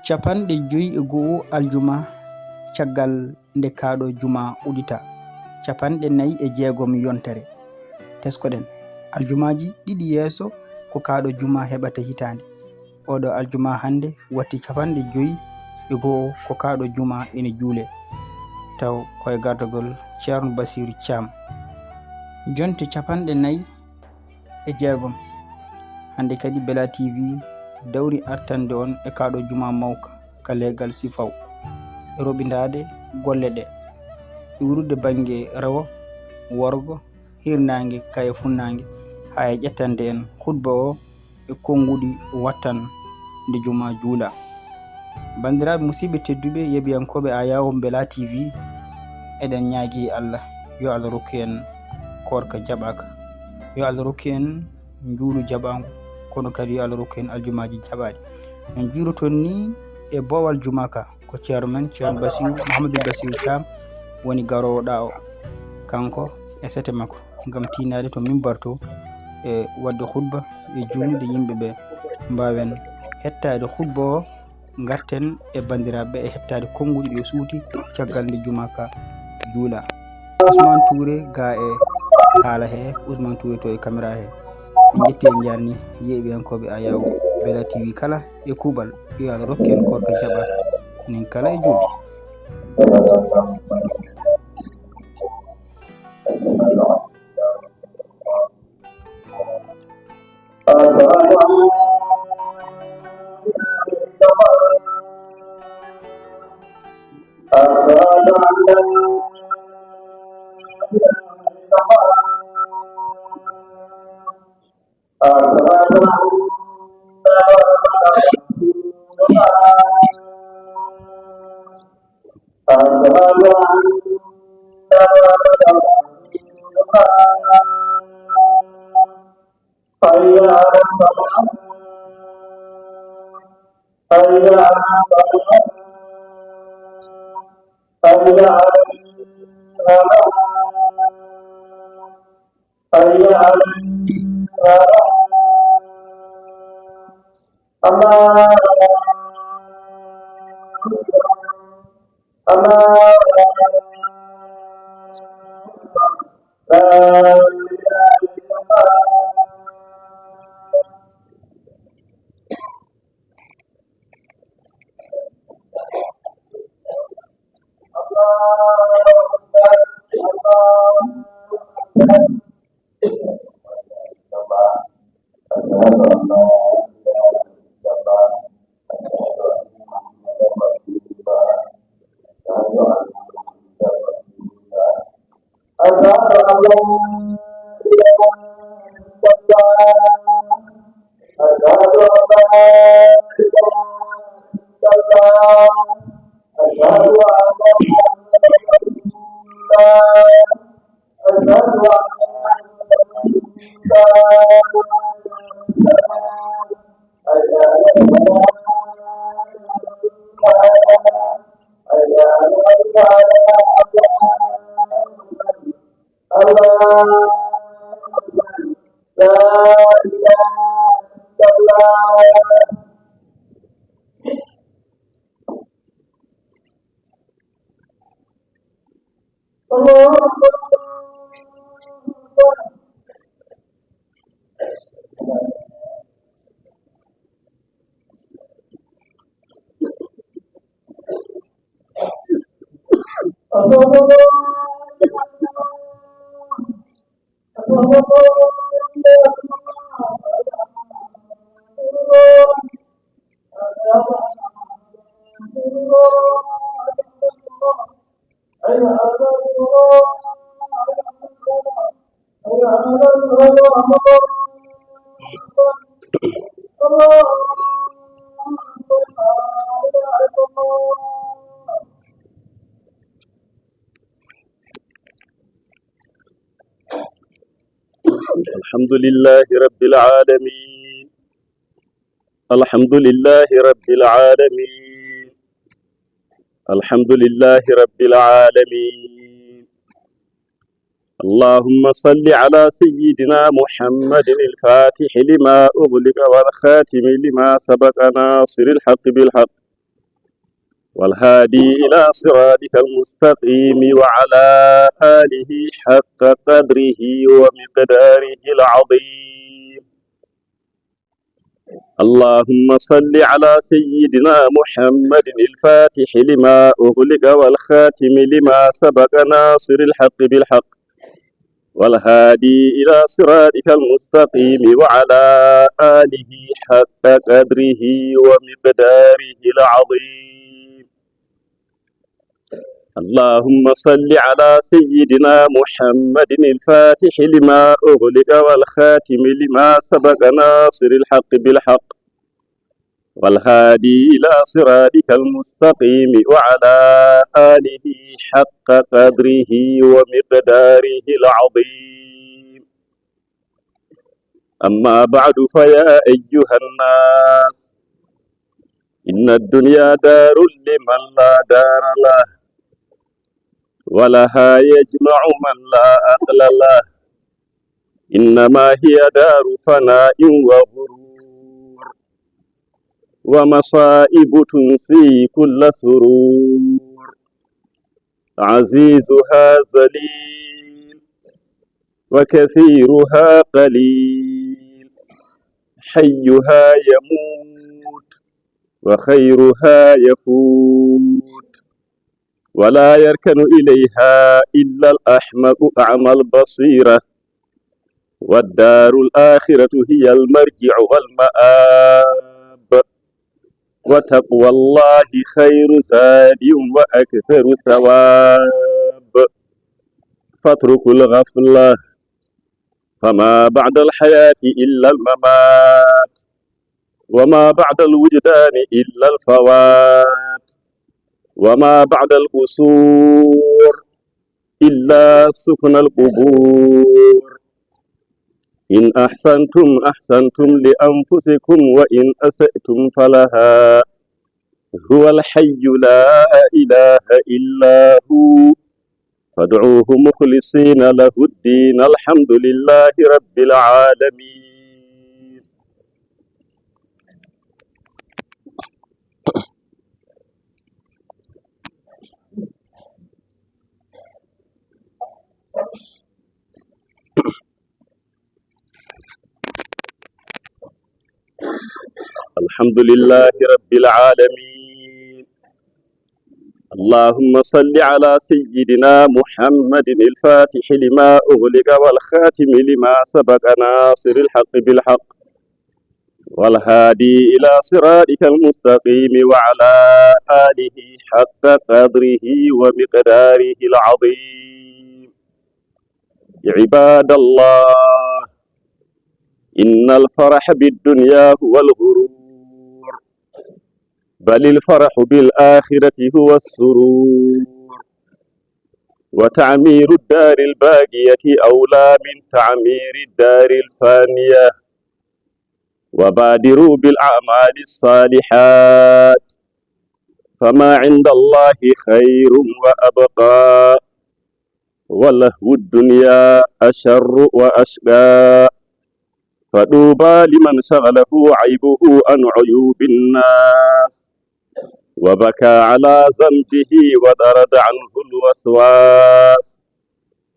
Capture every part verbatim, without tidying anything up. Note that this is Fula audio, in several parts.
Capanɗe joyi e go'o aljuma caggal nde kaaɗo juma uddita, capanɗe nayi e jeegom yontere. Teskoɗen, aljumaaji ɗiɗi yeeso ko kaaɗo juma heɓata hitaande. Oɗo aljuma hannde watti capanɗe joyi e go'o ko kaaɗo juma ene juule. Taw koye gardagol Ceerno Basiiru Caam. Jonte capanɗe nayi e jeegom. Hannde kadi Bela T V dawri artande on e kaaɗo juma mawka ka leegal Sifaw. E roɓindaade golle ɗe, iwrude bannge rewo, worgo, hirnaange, kay e funnaange, haa e ƴettande en khutba o e konnguɗi wattan nde juma juula. Banndiraaɓe musidɓe tedduɓe, yeɓiyankooɓe Ayawo Bela T V, eɗen ñaagi Allah yo Allah rokku en koorka jaɓaaka, yo Allah rokku en njuulu jaɓaangu, kono kadi yo Allah rokku en aljumaaji jaɓaaɗi. No njuuroton ni e boowal juma ka, ko ceerno men, Ceerno Basiru, Mouhamadou Basiru Thiam woni garoowo ɗo o, kanko e sete makko, ngam tiinaade to mimbar to e waɗde khutba e juulnude yimɓe ɓe, mbaawen hettaade khutba o, ngarten e banndiraaɓe e hettaade konnguɗi ɗi o suuti caggal nde juma ka juula. Ousmane Touré ga e haala he, Ousmane Touré to e caméra he. En njetti, en njaarni yeeɓiyankooɓe Ayawo Bela T V kala e kuuɓal, yo Allah rokku en koorka jaɓaaka, enen kala e juulde. حي على الصلاة. حي على الصلاة. حي على الفلاح. حي على الفلاح. الله أكبر. الله أكبر. لا إله إلا الله. أشهد أن لا إله إلا الله. أشهد أن لا إله إلا الله. أشهد أن محمدا رسول الله. أشهد أن محمدا رسول الله. حي على الصلاة. حي على الفلاح. الله أكبر. لا إله إلا الله. الله أكبر. الحمد لله رب العالمين. الحمد لله رب العالمين. الحمد لله رب العالمين. اللهم صل على سيدنا محمد الفاتح لما أغلق والخاتم لما سبق ناصر الحق بالحق والهادي إلى صراطك المستقيم وعلى آله حق قدره ومقداره العظيم. اللهم صل على سيدنا محمد الفاتح لما أغلق والخاتم لما سبق ناصر الحق بالحق والهادي إلى صراطك المستقيم وعلى آله حق قدره ومقداره العظيم. اللهم صل على سيدنا محمد الفاتح لما أغلق والخاتم لما سبق ناصر الحق بالحق والهادي إلى صراطك المستقيم وعلى آله حق قدره ومقداره العظيم. أما بعد، فيا أيها الناس، إن الدنيا دار لمن لا دار له، ولها يجمع من لا عقل له. إنما هي دار فناء وغرور، ومصائب تنسي كل سرور. عزيزها ذليل، وكثيرها قليل. حيها يموت، وخيرها يفوت. ولا يركن إليها إلا الأحمق أعمى البصيرة. والدار الآخرة هي المرجع والمآب. وتقوى الله خير زاد وأكثر ثواب. فاتركوا الغفلة، فما بعد الحياة إلا الممات، وما بعد الوجدان إلا الفوات، وما بعد القصور إلا سكن القبور. إن أحسنتم أحسنتم لأنفسكم وإن أسأتم فلها. هو الحي لا إله إلا هو فادعوه مخلصين له الدين. الحمد لله رب العالمين. الحمد لله رب العالمين. اللهم صل على سيدنا محمد الفاتح لما أغلق والخاتم لما سبق ناصر الحق بالحق والهادي إلى صراطك المستقيم وعلى آله حق قدره ومقداره العظيم. عباد الله، إن الفرح بالدنيا هو الغرور، بل الفرح بالآخرة هو السرور، وتعمير الدار الباقية أولى من تعمير الدار الفانية، وبادروا بالأعمال الصالحات، فما عند الله خير وأبقى، ولهو الدنيا أشر وأشقى. فطوبى لمن شغله عيبه عن عيوب الناس، وبكى على ذنبه وطرد عنه الوسواس.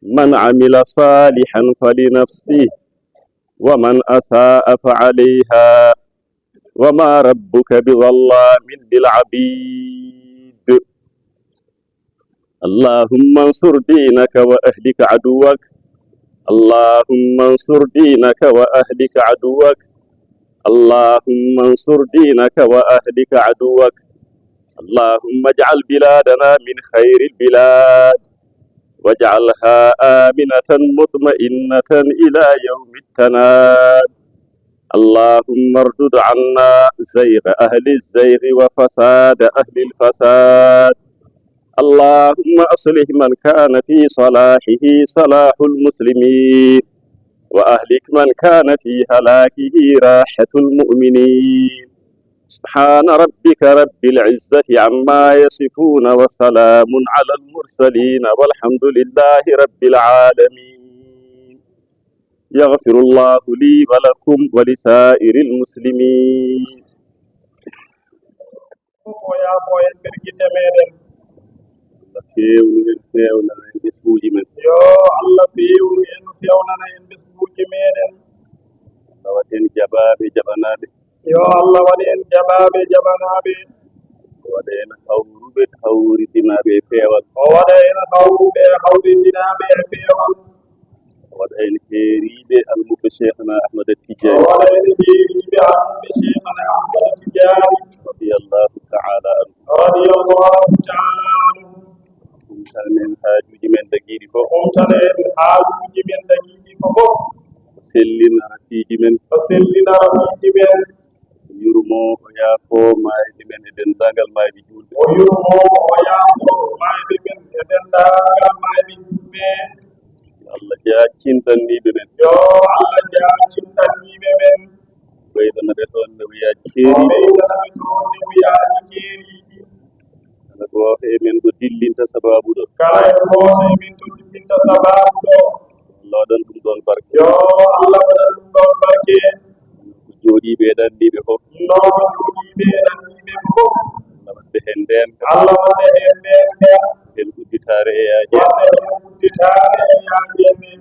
من عمل صالحا فلنفسه، ومن أساء فعليها، وما ربك بظلام للعبيد. اللهم انصر دينك وأهلك عدوك. اللهم انصر دينك وأهلك عدوك. اللهم انصر دينك وأهلك عدوك. اللهم اجعل بلادنا من خير البلاد، واجعلها آمنة مطمئنة إلى يوم التناد. اللهم اردد عنا زيغ أهل الزيغ وفساد أهل الفساد. اللهم أصلح من كان في صلاحه صلاح المسلمين، وأهلك من كان في هلاكه راحة المؤمنين. سبحان ربك رب العزة عما يصفون، وسلام على المرسلين، والحمد لله رب العالمين. يغفر الله لي ولكم ولسائر المسلمين. fof o yaafo en bergitte meɗen. Allah feewnu en, feewnana en ɓesnguuji men. Yo Allah feewnu en, feewnana en ɓesnguuji meɗen. Allah waɗ en jaɓaaɓe, jaɓanaaɓe. Yo Allah waɗ en jaɓaaɓe, jaɓanaaɓe. O waɗa en hawruɓe, hawritinaaɓe e peewal. O waɗa en hawruɓe, hawritinaaɓe e peewal. O waɗa en heeriiɓe almuɓɓe Cheikhna Ahmad Tijani. O waɗa en heeriiɓe almuɓɓe Cheikhna Ahmad Tijani. Radiyallahu ta'ala anhu. Radiyallahu ta'ala anhu. Humtana en haajuuji men dagiiɗi fof. Humtana en haajuuji men dagiiɗi fof. O sellina rafiiji men. O sellina rafiiji men. O yurmo, o yaafo maayɓe men e denndaangal maayɓe juulɓe. O yurmo, o yaafo maayɓe men e denndaangal maayɓe juulɓe. Yo Allah jaacin ɗanniiɓe men. Yo Allah jaacin ɗanniiɓe men. Ɓeydana ɓe toon nde wiyaa ceeri. O ɓeydana ɓe toon nde wiyaa ceeriiji. Kala gooto e men ɗo dillinta sabaabu ɗo. Kala e gooto e men ɗo dillinta sabaabu ɗo. Allah waɗan ɗum ɗoon barke. Yo Allah waɗan ɗum ɗoon barke. Ko jooɗiiɓe e ɗanniiɓe fof. No ko jooɗiiɓe e ɗanniiɓe fof. Allah waɗde heen ndeenka. Allah waɗde heen ndeenka. Heen udditaare e yaajeede. Waɗde heen udditaare e yaajeede.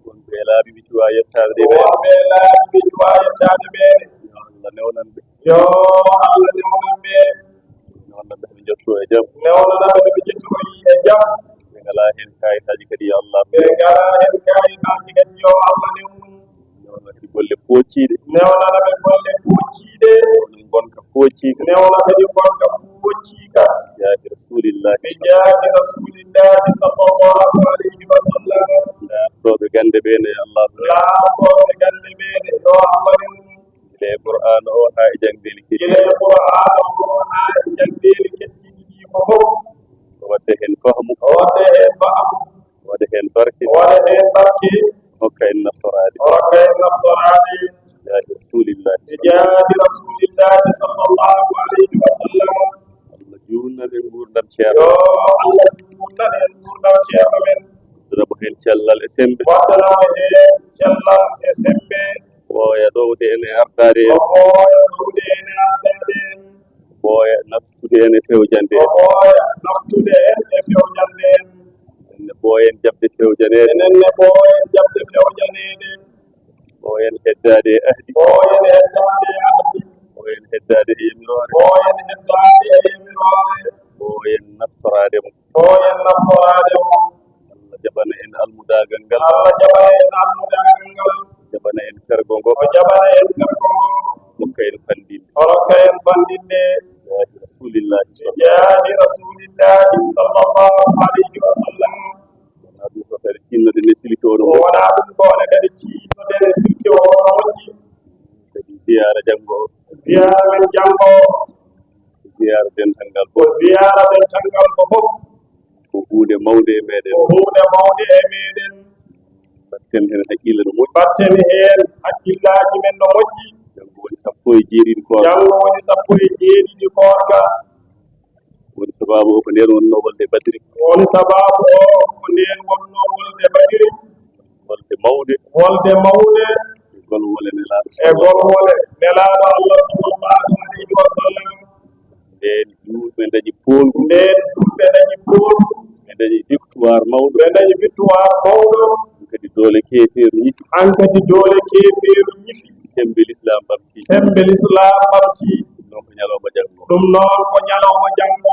Wonɓe e laabi ɓe cuwaa yettaade ɗe. Wonɓe e laabi ɓe cuwaa yettaade ɓe. Yo Allah newnan ɓe. Yo Allah newnan ɓe. Newnan ɓe ɓe njottoo e jam. Newnana ɓe ɓe njottoo e jam. Ɓe ngalaa heen kaayitaaji kadi, yo Allah. Ɓe ngalaa heen kaayitaaji kadi, yo Allah newnu. Newnan kadi golle poocciiɗe. Newnana ɓe golle poocciiɗe. Ngonka foocciika. Newna kadi ngonka foocciika. Jaahi Rasuulillaahi. Bi jaahi Rasuulillaahi sallallahu alayhi wa sallam. Laatooɓe gannde ɓe ne, yo Allah. Laatooɓe gannde ɓe ne, yo Allah newnu. Gila e Qur'aana o haa e jaŋdeeli keddiiɗi. Gila e Qur'aana o haa e jaŋdeeli keddiiɗi ɗi fof. O waɗde heen fahmu. O waɗde heen fahmu. O waɗa heen barke. O waɗa heen barke. Hokka en naftoraade. Hokka en naftoraade. Jaahi Rasuulillaahi. Bi jaahi Rasuulillaahi sallallahu alayhi wa sallam. Allah juutnan en nguurndam ceerno. Yo Allah juutnan en nguurndam ceerno men. Waddana mo heen cellal e semmbe. Waddana mo heen cellal e semmbe. Ɓooya ɗowde en e ardaade en. Ɓooya ɗowde en e ardaade en. Ɓooya naftude en e fewjande en. Ɓooya naftude en e fewjande en. Enen ne ɓooyen jaɓde fewjaneede. Enen ne ɓooyen jaɓde fewjaneede. Ɓooyen heddaade e ahdi. Ɓooyen heddaade e ahdi. Ɓooyen heddaade e yamiroore. Ɓooyen heddaade e yamiroore. Ɓooyen naftoraade mo. Ɓooyen naftoraade mo. Allah jaɓana en almudaagal ngal. Allah jaɓana en almudaagal ngal. Jaɓana en fergo ngo. O jaɓana en fergo ngo. Hokka en fanndinde. O rokka en fanndinde. Jaahi Rasuulillaahi. Jaahi Rasuulillaahi sallallahu alayhi wa sallam. Wonaa ɗum ko kadi tiinnoɗen e silki o no moƴƴi. Wonaa ɗum ko wona kadi tiinnoɗen e silki o no moƴƴi. Kadi ziyaara janngo o. Ziyaara men janngo o. Ziyaara dental ngal. Ko ziyaara dental ngal ko fof. Ko huunde mawnde e meeɗen. Ko huunde mawnde e meeɗen. Mbaɗten heen hakkille no moƴƴi. Mbaɗten heen hakkillaaji men no moƴƴi. Janngo woni sappo e jeeɗiɗi koorka. Janngo woni sappo e jeeɗiɗi koorka. Woni sabaabu o ko ndeen wonnoo wolde Badri. Woni sabaabu o ko ndeen wonnoo wolde Badri. Wolde mawde. Wolde mawde. E golwole Nelaaɗo. E golwole Nelaaɗo Allah sallallahu alayhi wa sallam. Ndeen juulɓe ndañi poolgu. Ndeen juulɓe ndañi poolgu. Ɓe ndañi victoire mawɗo. Ɓe ndañi victoire mawɗo. Hankadi doole keefeeru ñifi. Hankadi doole keefeeru ñifi. Semmbe Lislaam ɓamti. Semmbe Lislaam ɓamti. Ɗum noon ko ñalawma janngo. Ɗum noon ko ñalawma janngo.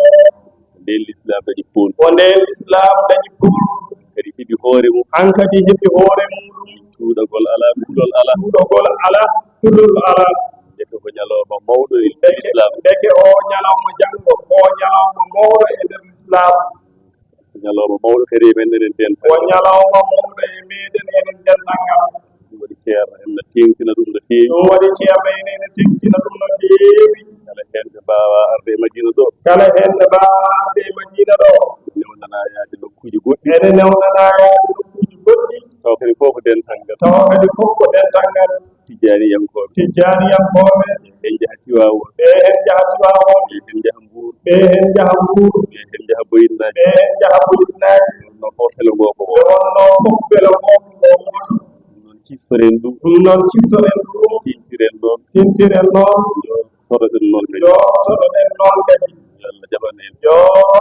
Ndeen Lislaam dañi pool. Ko ndeen Lislaam dañi pool. Kadi heɓi hoore mum. Hankadi heɓi hoore mum. Cuuɗagol alaa, kulol alaa. Cuuɗagol alaa, kulol alaa. Ndeke ko ñalawma mawɗo e Ndeke, Lislaam. Ndeke o ñalawma janngo, ko ñalawma mawɗo e nder Lislaam. Ko ñalawma mawɗo kadi e men enen dental. Ko ñalawma mawɗo e meɗen enen dental ngal. Ɗum waɗi ceerno en na teeŋtina ɗum no feewi. Ɗum waɗi ceerno en ene teeŋtina ɗum no feewi. Kala heen ɓe mbaawaa arde e Madiina ɗo. Kala heen ɓe mbaawaa arde e Madiina ɗo. Newnanaa yaade nokkuuji goɗɗi. Ene newnanaa yaade nokkuuji goɗɗi. Tawa kadi fof ko dental ngal. Tawa kadi fof ko dental ngal. Tijjaaniyankooɓe. Tijjaaniyankooɓe. Ɓe heen njaha Tiwaawoon. Ɓe heen njaha Tiwaawoon. Ɓe heen njaha Mbuur. Ɓe heen njaha Mbuur. Ɓe heen njaha Boyinnaaki. Ɓe heen njaha Boyinnaaki. Ɗum noon fof felo ngoo ko gooto. Ɗum noon fof felo ngoo ko gooto. Ɗum noon ciftoren ɗum. Ɗum noon ciftoren ɗum. Tintiren ɗoon. Tintiren ɗoon. Yo Toɗoɗen noon kadi. Yo toɗoɗen noon kadi. Yo Allah jaɓan en. Yo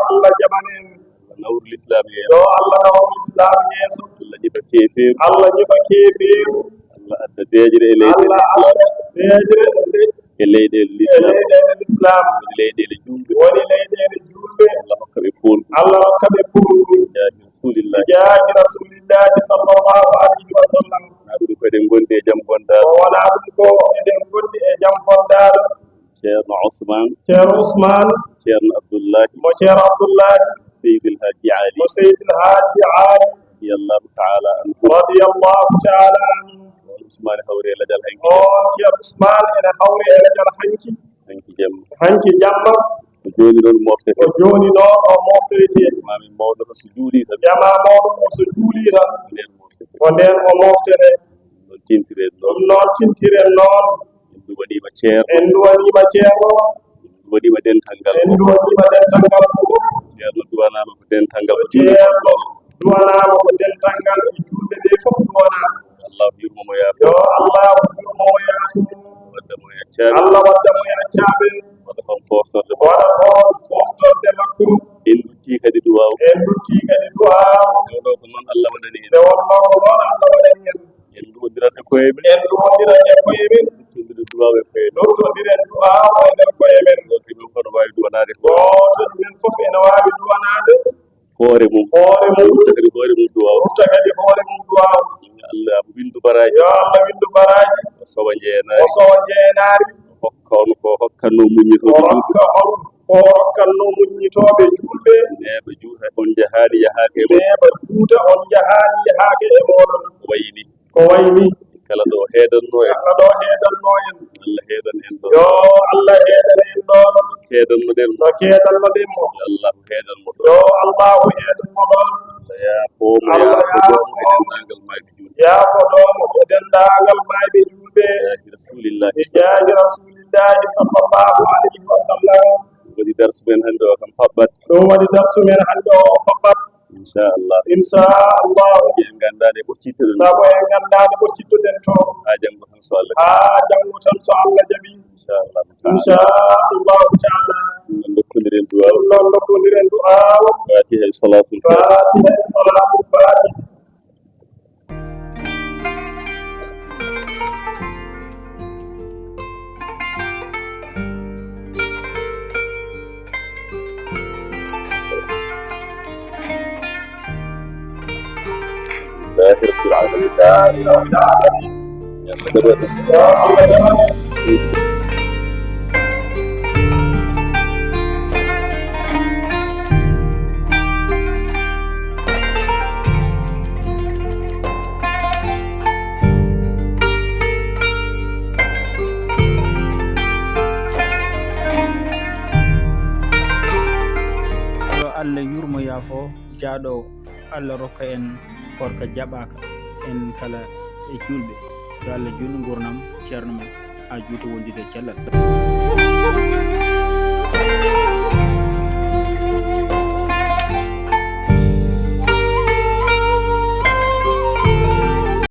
Allah jaɓan en. Allah nawru lislaam yeeso. Yo Allah nawru lislaam yeeso. Allah ƴifa keefeeru. Allah ƴifa keefeeru. Allah adda deeƴre e leyɗe lislaam. Allah adda deeƴre e leyɗe lislaam. E leyɗeele lislaam. Woni leyɗeele juulɓe. Woni leyɗeele juulɓe. Allah hokka ɓe poolgu. Allah hokka ɓe poolgu. Jaaji Rasuulillaahi. Jaaji Rasuulillaahi sallallaahu alayhi wa sallam. Wonaa ɗum ko eɗen ngondi e jam gondaaɗo. Ko wonaa ɗum ko eɗen ngondi e jam gondaaɗo. Ceerno Usmaan. Ceerno Usmaan. Ceerno Abdullaahi. Mo Ceerno Abdullaahi. Seydil Haaji Aali. Mo Seydil Haaji Aali. Radiyallaahu ta'aalaa anhu. Radiyallaahu ta'aalaa anhu. On Usmaan hawri e lajal hanki. On Ceerno Usmaan ene hawri e lajal hanki. Hanki jamma. Hanki jamma. Ko jooni ɗoon moftete. Ko jooni ɗoon o moftoytee. Jamaa mawɗo ko so juulii tan. Jamaa mawɗo ko so juulii tan. Ko ndeen moftete. Ko ndeen o moftete. Ɗum noon tintiren ɗoon. Ɗum noon tintiren ɗoon. En nduwaniima ceerno. En nduwaniima ceerno. En nduwaniima dental ngal fof. En nduwaniima dental ngal fof. Ceerno duwanaama ko dental ngal ko juulɓe. Ceerno duwanaama ko dental ngal e juulɓe ɓe fof duwanaama. Allah yurmo mo yaafo. Yo Allah yurmo mo yaafo. Wadda mo e accaaɓe. Allah wadda mo e accaaɓe. Waɗa toon fooftorde makko. Waɗa toon fooftorde makko. En nduttii kadi duwaaw. En nduttii kadi duwaaw. Nde wonnoo ko noon Allah waɗani en. Nde wonnoo ko noon Allah waɗani en. En nduwondirat e koye men. En nduwondirat e koye men. Nduttondiren duwaaw e koye men. Nduttondiren duwaaw e nder koye men. Gooto e men fof ene waawi duwanaade ko. Gooto e men fof ene waawi duwanaade. Hoore mum. Hoore mum. Rutta kadi hoore mum duwaaw. Rutta kadi hoore mum duwaaw. Allah windu baraaji. Yo Allah windu baraaji. O sowa njeenaari. O sowa njeenaari. O hokka on ko hokkannoo muññitooɓe juulɓe. O hokka on ko hokkannoo muññitooɓe juulɓe. Neeɓa juuta on njahaani yahaaka e mooɗon. Neeɓa juuta on njahaani yahaaka e mooɗon. Ko wayi ni. Ko wayi ni. Kala ɗo heedannoo en. Kala ɗo heedannoo en. Allah heedan en ɗo. Yo Allah heedan en ɗo. Heedannoɗen. No keedannoɗen mo. Yo Allah heedan mo ɗo. Yo Allahu heedan mo ɗo. Allah yaafoo mo, Allah yaafoo mo e denndaangal maayɓe juulɓe. Yaafoo mo e denndaangal maayɓe juulɓe. Bi jaahi Rasuulillaahi. Bi jaahi Rasuulillaahi sallallaahu alayhi wa sallam. Ɗum waɗi darsu men hannde o kam faɓɓat. Ɗum waɗi darsu men hannde o faɓɓat. Inchallah. Inchallah. Sabu en nganndaa nde ɓoccittoɗen. Sabu en nganndaa nde ɓoccittoɗen to. Haa janngo tan so Allah jaɓi. Haa janngo tan so Allah jaɓi. Inchallah. Inchallahu ta'ala. Ɗum noon ndokkondiren du'aaw. Ɗum noon ndokkondiren du'aaw. Fatiha e salaatul fatiha. Fatiha e salaatul fatiha. لله رب العالمين. Yo Allah yurmo yaafo jaaɗo. Allah rokka en koorka jaɓaaka, en kala e juulɓe. Yo Allah juutnu nguurndam ceerno men, haa juuta wondude e cellal.